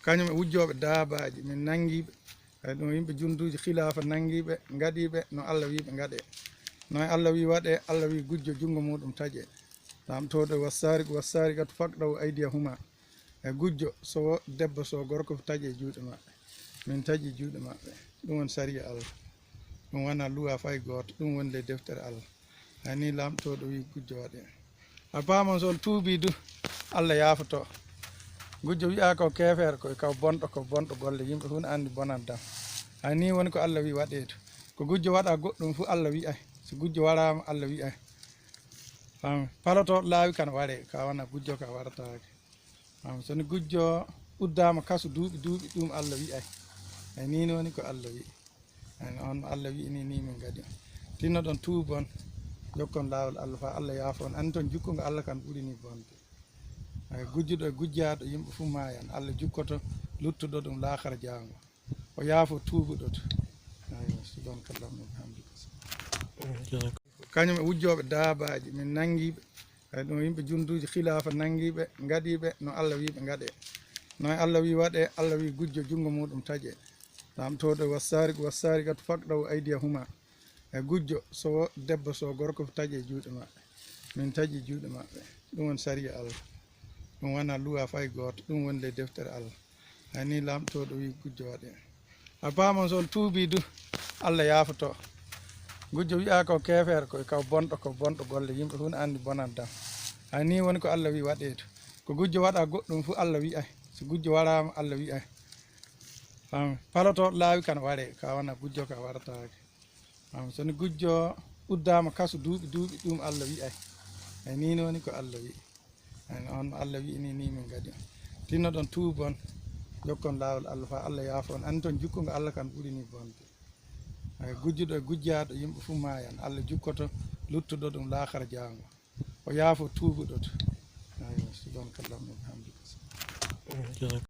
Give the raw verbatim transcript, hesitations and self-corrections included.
Kañum e wujjooɓe daabaaji, min nanngiiɓe. Ay ɗum yimɓe junduuji khilaafa nanngiiɓe, ngaɗiiɓe no Allah wii ɓe ngaɗee. No Allah wii waɗee, Allah wii gujjo junngo muuɗum taƴee. Laamtooɗo e والسارق والسارقة فاقطعوا أيديهما. E gujjo, so wo debbo, so gorko, taƴee juuɗe maɓɓe. Min taƴii juuɗe maɓɓe. Ɗum woni sariya Allah. Ɗum wonaa luwaa fay gooto. Ɗum woni ley deftere Allah. Hay nii laamtooɗo wii gujjo waɗee. A paamon so on tuubii du, Allah yaafoto. Gujjo wi'aa ko keefeer, ko ka bonɗo, ko bonɗo golle. Yimɓe fof ne anndi bonandam. Hay nii woni ko Allah wii waɗee du. Ko gujjo waɗa goɗɗum fof Allah wi'ay. So gujjo waɗaama Allah wi'ay. Fam, palotooɗo laawi kan waɗee, ka wona gujjo ka waɗataake. Fam, so ni gujjo uddaama kasu duuɓi, duuɓi, ɗum Allah wi'ay. Ay nii woni ko Allah wi'i. Ay on Allah wi'i ni, ni min ngaɗi. Tinnoɗon tuubon, jokkon laawol Allah, faa Allah yaafo on. Anndi ton jukkungo Allah kan ɓuri ni bonde. Ay gujjuɗo e gujjaaɗo, yimɓe fof maayan. Allah jukkoto luttuɗo ɗum laakara jaango. O yaafo tuubuɗo to. Aywa, subhanakallahumma wa bihamdika. Kañum e wujjooɓe daabaaji, min nanngiiɓe. Ay ɗum yimɓe junduuji khilaafa nanngiiɓe, ngaɗiiɓe no Allah wii ɓe ngaɗee. No Allah wii waɗee, Allah wii gujjo junngo muuɗum taƴee. Laamtooɗo e والسارق والسارقة فاقطعوا أيديهما. E gujjo, so wo debbo, so gorko, taƴee juuɗe maɓɓe. Min taƴii juuɗe maɓɓe. Ɗum woni sariya Allah. Ɗum wonaa luwaa fay gooto. Ɗum woni ley deftere Allah. Hay nii laamtooɗo wii gujjo waɗee. A paamon so on tuubii du, Allah yaafoto. Gujjo wi'aa ko keefeer, ko ka bonɗo, ko bonɗo golle. Yimɓe fof ne anndi bonandam. Hay nii woni ko Allah wii waɗee du. Ko gujjo waɗa goɗɗum fof Allah wi'ay. So gujjo waɗaama Allah wi'ay. Fam, palotooɗo laawi kan waɗee, ka wona gujjo ka waɗataake. Fam, so ni gujjo uddaama kasu duuɓi, duuɓi, ɗum Allah wi'ay. Ay nii woni ko Allah wi'i. Ay on Allah wi'i ni, ni min ngaɗi. Tinnoɗon tuubon, jokkon laawol Allah, faa Allah yaafo on. Anndi ton jukkungo Allah kan ɓuri ni bonde. Ay gujjuɗo e gujjaaɗo, yimɓe fof maayan. Allah jukkoto luttuɗo ɗum laakara jaango. O yaafo tuubuɗo to. Aywa, subhanakallahumma wa bihamdika.